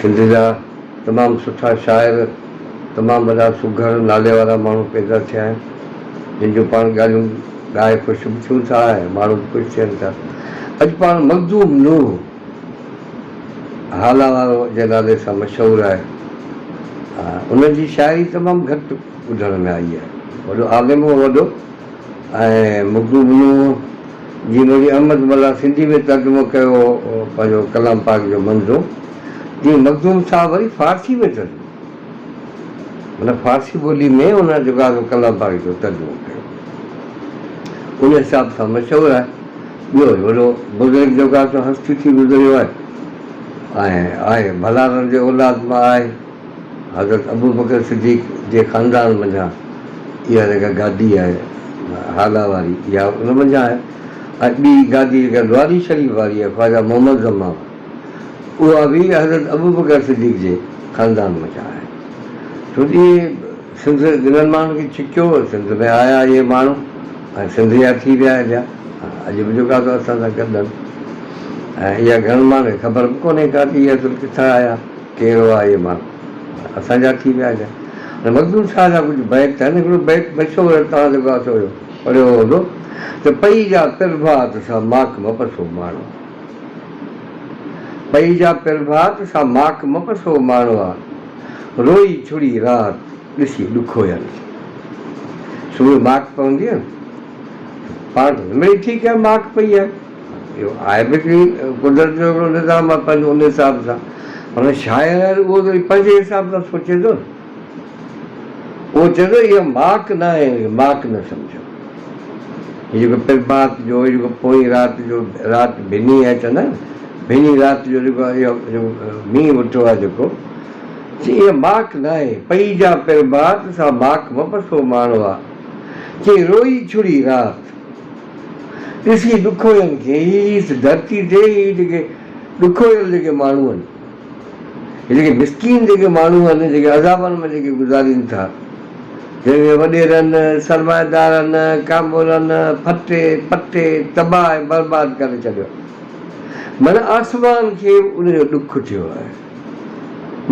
سنڌ جا تمام سٺا شاعر، تمام وڏا سگهڙ، نالي وارا ماڻهو پيدا ٿيا آهن، جن جون پاڻ ڳالهيون ڳائي خوش به ٿيون ٿا ۽ ماڻهو به خوش ٿين ٿا. اڄ پاڻ مخدوم نوح هالا وارو جي نالي سان مشهور آهي. ان جي شاعري تمام گهٽ ٻڌڻ ۾ آئي آهي. وڏو عالم هو وڏو ۽ مخدوم نوح جيئن مولوي احمد ملاح سنڌي ۾ ترجمو ڪيو هو پنهنجو ڪلام پاڪ جو منظوم، تيئن مخدوم صاحب وري فارسي ۾ ترجمو معنيٰ فارسي ٻولي ۾ ان جيڪو آهي سو ڪلام پاڪ جو ترجمو ڪيو. ان حساب سان مشهور آهي. ٻيو وڏو بزرگ جيڪو آهي سو هستي ٿي گذريو آهي ۽ آهي ڀلارن جي اولاد مان آهي. حضرت ابوبڪر صديق جي خاندان منجهان اها جيڪا گادي آهي هالا واري اها ان منجهان آهي ۽ ٻي گادي جيڪا لواري شريف واري آهي خواجه محمد زمان اها به حضرت ابوبڪر صديق جي خاندان منجهان آهي. ڇو ته اهي سنڌ جنھن ماڻھن کي ڇڪيو سنڌ ۾ آيا اھي ماڻھو ۽ سنڌ جا ٿي ويا ھليا اڄ به جيڪو آ سو اسان سان گڏ آھن ۽ اھا گھڻن ماڻھن کي خبر به ڪونھي ڪا ته اھي اصل ڪٿان آيا ڪير ھئا اھي ماڻھو اسان جا ٿي ويا ھليا ۽ مخدوم صاحب جا ڪجھ بيت آھن ھڪڙو بيت مشھور آھي توھان جيڪو آ سو اھو پڙھيو ھوندو ته پئي جا پرڀات سا ماڪ م پسو ماڻھو پئي جا پرڀات سا ماڪ م پسو ماڻھو آ روئي ڇڙي رات ڏسي ڏکويل کي. صبح ماڪ پوندي آهي نه پاڻ ته مڙئي ٺيڪ آهي ماڪ پئي آهي اهو آهي به هڪڙي قدرت جو هڪڙو نظام آهي پنهنجو ان حساب سان پر شاعر آهي اهو ته پنهنجي حساب سان سوچي ٿو نه اهو چئي ٿو اها ماڪ نه آهي ماڪ نه سمجهو هي جيڪو پرڀات جو هي جيڪو پوئين رات جو رات ڀني آهي چوندا آهن نه ڀني رات جو جيڪو اهو جيڪو مينهن وٺو آهي جيڪو چي اها ماڪ ناهي، پئي جا پرڀات سا ماڪ وپسو ماڻهئا. چي روئي ڇڙي رات، ڏسي ڏکوين کي، هي هيس ڌرتي تي هي جيڪي ڏکويل جيڪي ماڻهو آهن، هي جيڪي مسڪين جيڪي ماڻهو آهن، جيڪي عذابن ۾ جيڪي گذارين ٿا، جنهن کي وڏيرن، سرمائيدارن، ڪامورن ڦٽي پٽي تباهه ۽ برباد ڪري ڇڏيو آهي. معنيٰ آسمان کي به ان جو ڏک ٿيو آهي.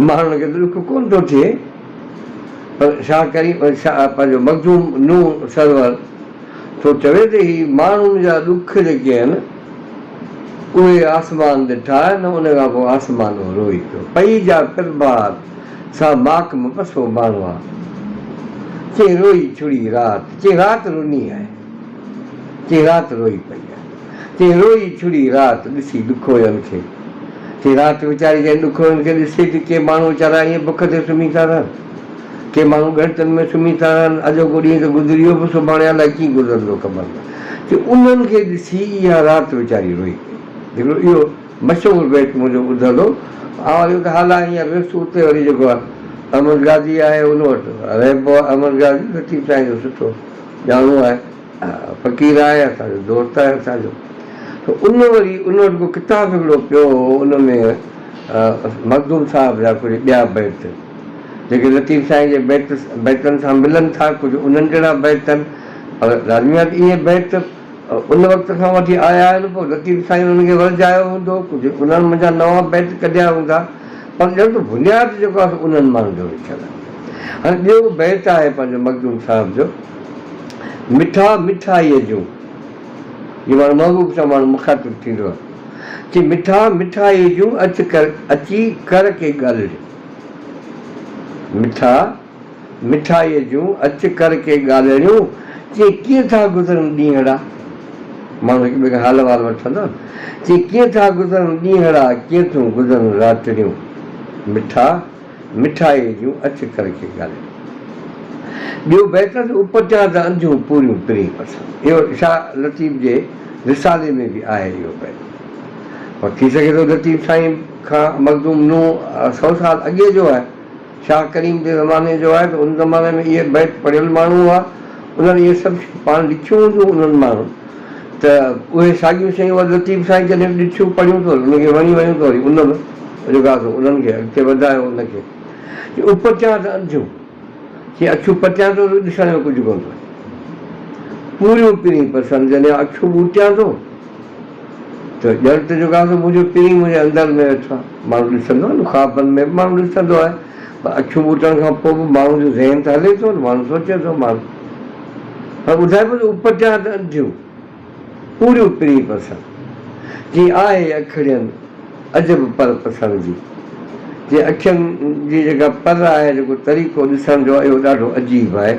ماڻهن کي ته ڏک ڪونه ٿو ٿئي پر شاهه ڪريم پنهنجو مخدوم نوح سرور ٿو چوي ته هي ماڻهن جا ڏک جيڪي آهن اهي آسمان ڏٺا آهن ان کان پوء آسمان روئي پيو پئي جا پرڀات سا ماڪ م پسو ماڻهئا چي روئي ڇڙي رات چي رات رني آهي چي رات روئي پئي آهي. چي روئي ڇڙي رات ڏسي ڏکويل کي. چي رات ويچاري جنهن ڏکويل کي ڏسي ٿي ڪي ماڻهو ويچارا ائين بک تي سمهي ٿا رهن. ڪي ماڻهو ڳڻتين ۾ سمهي ٿا رهن. اڄوڪو ڏينهن ته گذري ويو پر سڀاڻي الائي ڪيئن گذرندو خبر نه. چي انهن کي ڏسي اها رات ويچاري روئي پئي. هڪڙو اهو مشهور بيت منهنجو ٻڌل هو. آئون وري اتي هالا هينئر ويس اتي وري جيڪو احمد غازي آهي ان وٽ رهبو آهي. احمد غازي لطيف سائين جو سٺو ڄاڻو آهي. فقير آهي اسان جو دوست آهي اسان جو ته ان وري ان وٽ ڪو ڪتاب هڪڙو پيو هو ان ۾ مخدوم صاحب جا ڪجهه ٻيا بيت جيڪي لطيف سائين جي بيت بيتن سان ملن ٿا ڪجهه انهن جهڙا بيت آهن پر لازمي آهي ته اهي بيت ان وقت کان وٺي آيا آهن پوء لطيف سائين انهن کي ورجايو هوندو ڪجهه انهن منجهان نوان بيت ڪڍيا هوندا پر ڄڻ ته بنياد جيڪو آهي سو انهن ماڻهن جو رکيل آهي هاڻي ٻيو بيت آهي پنهنجو مخدوم صاحب جو مٺا مٺائيء جون، جي ماڻهو محبوب سان ماڻهو مخاطب ٿيندو آهي، چي مٺا مٺائيء جون اچ ڪر اچي ڪر ڪي ڳالهڙيون. مٺا مٺائيء جون اچ ڪر ڪي ڳالهڙيون، چي ڪيئن ٿا گذرن ڏينهڙا. ماڻهو هڪ ٻئي کان حال احوال وٺندو آهي نه، چي ڪيئن ٿا گذرن ڏينهڙا، ڪيئن ٿيون گذرن راتڙيون. مٺا. مٺائيء جون اچ ڪر کي ڳالهيون. ٻيو بيت ته اپٽيان ته انڌيون پوريون پرين پسان. اهو شاهه لطيف جي رسالي ۾ به آهي اهو بيت. پر ٿي سگهي ٿو لطيف سائين کان مخدوم نوح سئو سال اڳي جو آهي. شاهه ڪريم جي زماني جو آهي ته ان زماني ۾ اهي بيت پڙهيل ماڻهو هئا. انهن اهي سڀ شيون پاڻ لکيون هونديون انهن ماڻهن ته اهي ساڳيون شيون وري لطيف سائين جڏهن به ڏٺيون پڙهيون ته وري ان کي وڻي ويون ته وري ان به جيڪو آهي سو انهن کي اڳتي وڌايو ان کي چي اپٽيان ته انڌيون چي اکيون پٽيان ٿو ته ڏسڻ ۾ ڪجهه ڪونه ٿو اچي پوريون پرين پسن جڏهن اکيون ٻوٽيان ٿو ته ته ڄڻ ته جيڪو آهي سو منهنجو پرين منهنجي اندر ۾ ويٺو آهي. ماڻهو ڏسندو آهي نه خوابن ۾ به ماڻهو ڏسندو آهي پر اکيون ٻوٽڻ کان پوء به ماڻهو جو ذهن ته هلي ٿو نه ماڻهو سوچي ٿو ماڻهو پر ٻڌائي پيو ته اپٽيان ته انڌيون پوريون پرين پسڻ جي آهي اکڙين عجب پر پسڻ جي جي اکين جي جيڪا پر آهي جيڪو طريقو ڏسڻ جو آهي اهو ڏاڍو عجيب آهي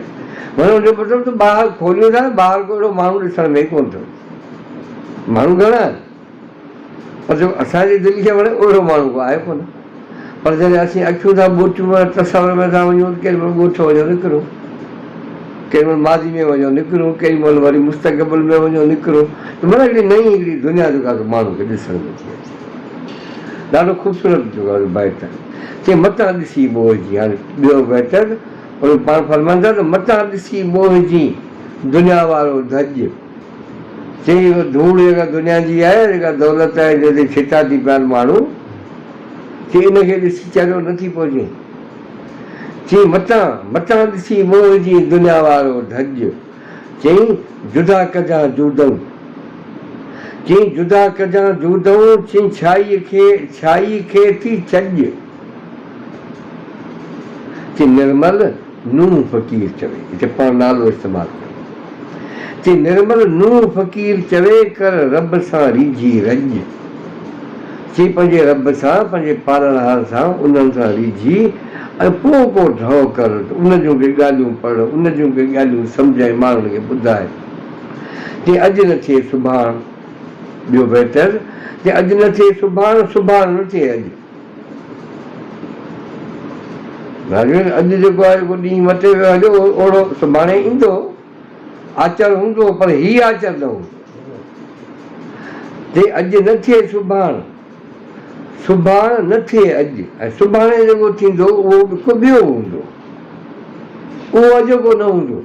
معنيٰ ان جو مطلب ته ٻاهر کوليون ٿا ته ٻاهر ڪو اهڙو ماڻهو ڏسڻ ۾ ئي ڪونه ٿو اچي. ماڻهو گهڻا آهن پر جيڪو اسان جي دل کي وڻي اهڙو ماڻهو ڪو آهي ڪونه. پر جڏهن اسين اکيون ٿا ٻوٽيون ۽ تصور ۾ ٿا وڃون ته ڪيڏي مهل ڳوٺ وڃو نڪرون، ڪيڏي مهل ماضي ۾ وڃو نڪرون، ڪيڏي مهل وري مستقبل ۾ وڃو نڪرون ته معنيٰ هڪڙي نئين هڪڙي دنيا جيڪا سو ماڻهو کي ڏسڻ ۾ ٿي اچي. ڏاڍو خوبصورت جيڪو آهي بيت آهي. چي متان ڏسي موهجين هاڻي ٻيو بيت آهي ته ان ۾ پاڻ فرمائن ٿا ته متان ڏسي موهجين دنيا وارو ڌڄ. چي اها ڌوڙ جيڪا دنيا جي آهي، جيڪا دولت آهي، جنهن تي ڇتا ٿي پيا آهن ماڻهو، چي ان کي ڏسي چريو نه ٿي پوجين. چي متان، متان ڏسي موهجين دنيا وارو ڌڄ. چئين جدا ڪجان جودئون. چئين جدا ڪجان جودئون، چئين ڇائيء کي، ڇائيء کي ٿي ڇڄ. چي نرمل نوح فقير چوي، هتي پاڻ نالو استعمال ڪيو. چي نرمل نوح فقير چوي، ڪر رب سان ريجهي رڄ. چي پنهنجي رب سان، پنهنجي پالڻهار سان، انهن سان ريجهي ۽ پوء ڪو ڍؤ ڪر ته ان جون ڪي ڳالهيون پڙهه، ان جون ڪي ڳالهيون سمجهه ۽ ماڻهن کي ٻڌاء. چي اڄ نه ٿئي سڀاڻ، ٻيو بهتر، چي اڄ نه ٿئي سڀاڻ، سڀاڻ نه ٿئي اڄ. ناظرين اڄ جيڪو آهي جيڪو ڏينهن مٽي ويو هليو اوڙو سڀاڻي ايندو آچر هوندو پر هي آچر نه هوندو جي اڄ نه ٿئي سڀاڻ سڀاڻ نه ٿئي اڄ ۽ سڀاڻي جيڪو ٿيندو اهو به ڪو ٻيو هوندو اهو اڄوڪو نه هوندو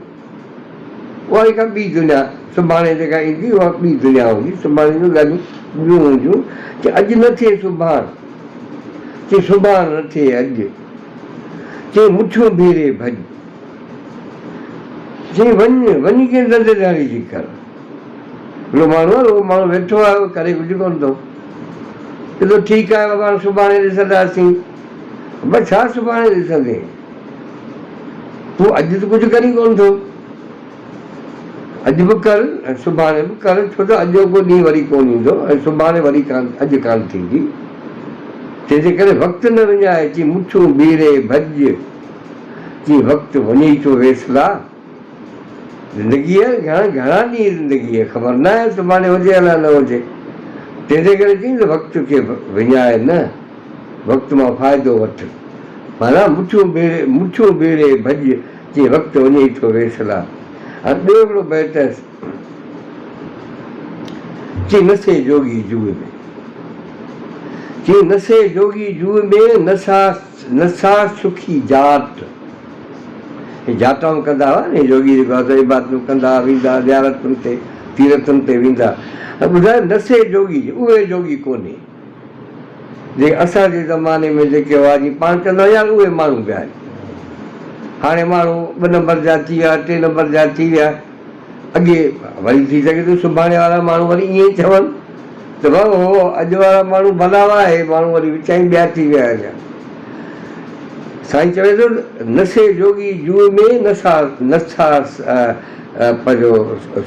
اها هڪ ٻي دنيا سڀاڻي جيڪا ايندي اها ٻي دنيا هوندي، سڀاڻي جون ڳالهيون ٻيون هونديون، چي اڄ نه ٿئي سڀاڻ، چي سڀاڻ نه ٿئي اڄ، چي مٺيون ڀيري ڀڄ، چي وڃ، وڃ ڪنهن ڌنڌي ڌاڙي جي ڪر. هڪڙو ماڻهو آهي، اهو ماڻهو ويٺو آهي، اهو ڪري ڪجهه ڪونه ٿو. چئي ٿو ٺيڪ آهي بابا هاڻ سڀاڻي ڏسنداسين. ابا ڇا سڀاڻي ڏسندين؟ تون اڄ ته ڪجهه ڪرين ڪونه ٿو. اڄ به ڪر ۽ سڀاڻي به ڪر، ڇو ته اڄوڪو ڏينهن وري ڪونه ايندو ۽ سڀاڻي وري ڪانه اڄ ڪانه ٿيندي. تنهن جي ڪري وقت نه وڃاء، چي مٺيون ٻيري ڀڄ، چي وقت وڃي ٿو ويسلا. زندگي آهي گهڻا گهڻا ڏينهن زندگي آهي، خبر ناهي سڀاڻي هجي الائي نه هجي. تنهن جي ڪري چئين ته وقت کي وڃاء نه. وقت مان فائدو وٺ. معنيٰ مٺيون ٻيڙي مٺيون ٻيڙي ڀڄ، جي وقت وڃئي ٿو ويسلا. ۽ ٻيو هڪڙو بيت اٿس، چي نسي جوڳي جوء ۾. چي نسي جوڳي جوء ۾، نسا نسا سکي جاٽ. هي جاٽائون ڪندا هئا ني جوڳي جيڪو آهي سو عبادتون ڪندا هئا، ويندا زيارتن تي، تيرٿن تي ويندا. ۽ ٻڌايو نسي جوڳي، اهي جوڳي ڪونهي. جيڪي اسان جي زماني ۾ جيڪي هئا جي پاڻ چوندا هئا يار اهي ماڻهو به آهن. هاڻي ماڻهو ٻه نمبر جا ٿي ويا ٽي نمبر جا ٿي ويا. اڳي وري ٿي سگهي ٿو سڀاڻي وارا ماڻهو وري ائين ئي چون ته ڀائو هو اڄ وارا ماڻهو ڀلا هئا هي ماڻهو وري وچان ئي ٻيا ٿي ويا هليا. سائين چوي ٿو نسي جوڳي جوء ۾ نسا نسا پنهنجو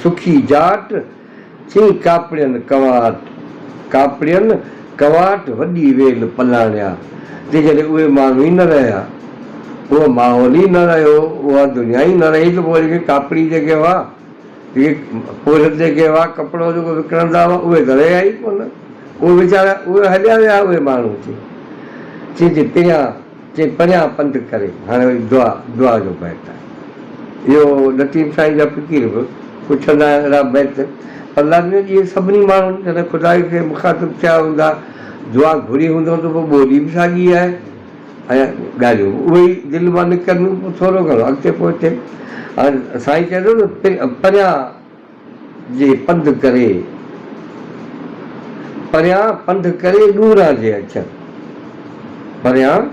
سکي جاٽ چئين ڪاپڙين ڪنواٽ، ڪاپڙين ڪنواٽ وڏي ويل پلاڻيا، جي جڏهن اهي ماڻهو ئي نه رهيا، اهو ماحول ئي نه رهيو، اها دنيا ئي نه رهي ته پوء جيڪي ڪاپڙي جيڪي هئا، جيڪي پورهيت جيڪي هئا، ڪپڙو جيڪو وڪڻندا هئا، اهي ته رهيا ئي ڪونه، اهي ويچارا اهي هليا ويا اهي ماڻهو چي چي چي پريان چي پريان پنڌ ڪري، هاڻي وري دعا، دعا جو بيت آهي. اهو لطيف سائين جا فقير به پڇندا آهن اهڙا بيت پر لازمي آهي اهي سڀني ماڻهن جڏهن خدا کي مخاطب ٿيا هوندا، دعا گهري هوندو ته پوء ٻولي به ساڳي آهي ۽ ڳالهيون به اهي ئي دل مان نڪرنديون پوء ٿورو گهڻو اڳتي پوئتي. هاڻي سائين چئي ٿو ته پريان جي پنڌ ڪري، پريان پنڌ ڪري ڏوران جي اچن، پريان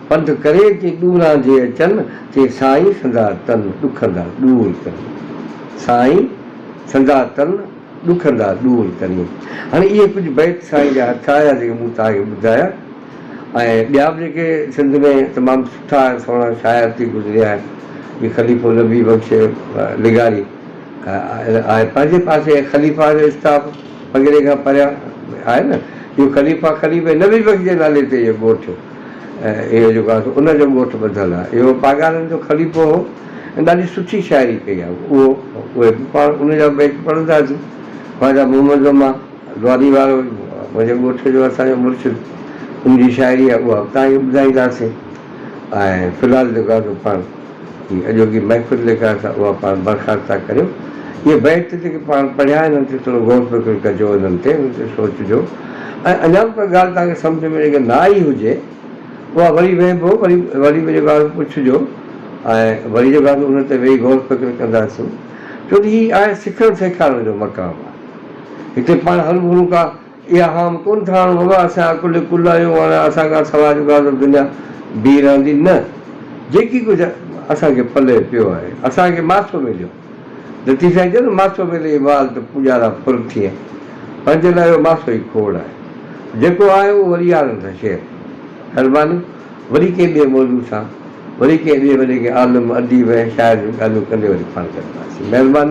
پنڌ ڪري جي ڏوران جي اچن، چي سائين سندا تن ڏکندا ڏور ڪن، سائين سندا تن ڏکندا ڏور ڪرين. هاڻي اهي ڪجهه بيت سائين جا هٿ آيا جيڪي مون توهان کي ٻڌايا ۽ ٻيا به جيڪي سنڌ ۾ تمام سٺا ۽ سهڻا شاعر ٿي گذريا آهن جيئن خليفو نبي بخش لغاري آهي پنهنجي پاسي خليفا جو اسٽاپ پنگري کان پريان آهي نه اهو خليفا خليفي نبي بخش جي نالي تي اهو ڳوٺ اهو جيڪو آهي سو ان جو ڳوٺ ٻڌل آهي. اهو پاڳارن جو خليفو هو ۽ ڏاڍي سٺي شاعري ڪئي آهي. اهو اهي به پاڻ ان جا بيت پڙهنداسين. خواجه محمد زمان دواري وارو منهنجي ڳوٺ جو اسان جو مرشد ان جي شاعري آهي اها به توهان کي ٻڌائينداسين ۽ في الحال جيڪو آهي سو پاڻ هي اڄوڪي محفل جيڪا آهي سا اها پاڻ برخاست ٿا ڪريون. اهي بيت جيڪي پاڻ پڙهيا آهن انهن تي ٿورو غور فڪر ڪجو انهن تي انهن تي سوچجو ۽ اڃا به ڪا ڳالهه توهان کي سمجهه ۾ جيڪا نه آئي هجي اها وري ويهبو وري وري به جيڪو آهي پڇجو ۽ وري جيڪو آهي ان تي ويهي غور فڪر ڪنداسين ڇو ته هي آهي سکڻ سيکارڻ جو مقام آهي هتي پاڻ هروڀرو ڪا اها هام ڪونه ٿا آڻون بابا اسان عقل ڪل آهيون هاڻي اسان کان سواء جيڪو آهي سو دنيا بيهي رهندي نه جيڪي ڪجهه اسان کي پلئه پيو آهي اسان کي ماسو مليو لطيف سائين چيو نه ماسو ملي مال ته پوڄارا ڦر ٿئين پنهنجي لاء اهو ماسو ئي کوڙ آهي جيڪو آهي اهو وري يارن سان شيئر مھرباني وري ڪنهن ٻئي موضوع سان وري ڪنهن ٻئي وڏي ڪنهن عالم اديب ۽ شاعر جون ڳالهيون ڪندي وري پاڻ گڏباسين مھرباني.